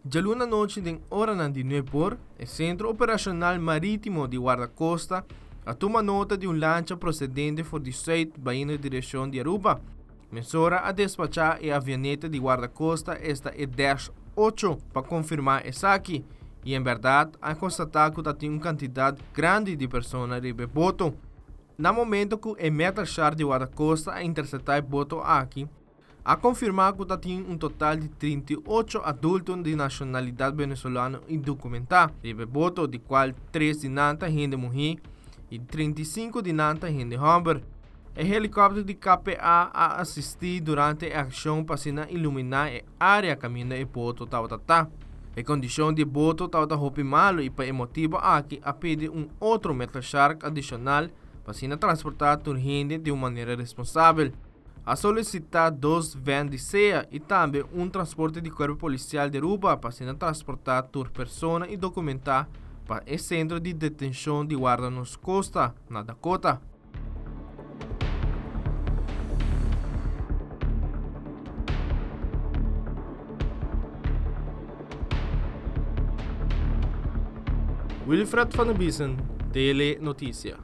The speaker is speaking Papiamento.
Djaluna anochi den oranan di nuebor, e Sentro Operashonal Marítimo di Wardakosta a tuma nota di un lancha prosedente for di sùit bayendo direkshon di Aruba. Mesora a despachá e avioneta di Wardakosta esta e Dash ocho pa konfirmá esaki i en bèrdat a konstatá ku ta tin un kantidat grandi di persona riba e boto. Na momento ku e Metal Shark di Wardakosta a interseptá e boto aki, A konfirmá ku ta tin un total di 38 adulto di nashonalidat venezolano indokumentá riba e boto, di kual tres di nan ta hende muhé i 35 di nan ta hende hòmber. E helikòpter di KPA a asistí durante e akshon pa asina iluminá e área kaminda e boto tabata ta. E kondishon di e boto tabata hopi malu i pa e motibu aki a pidi un otro Metal Shark adishonal pa asina transportá tur hende di un manera responsabel. A solicita dos van di sea y tambe un transporte di Cuerpo Policial di Aruba pa asina transporta tur persona y documenta pa e centro di detencion di Guarda Nos Costa na Dakota. Wilfred van der Biesen, Tele Noticia.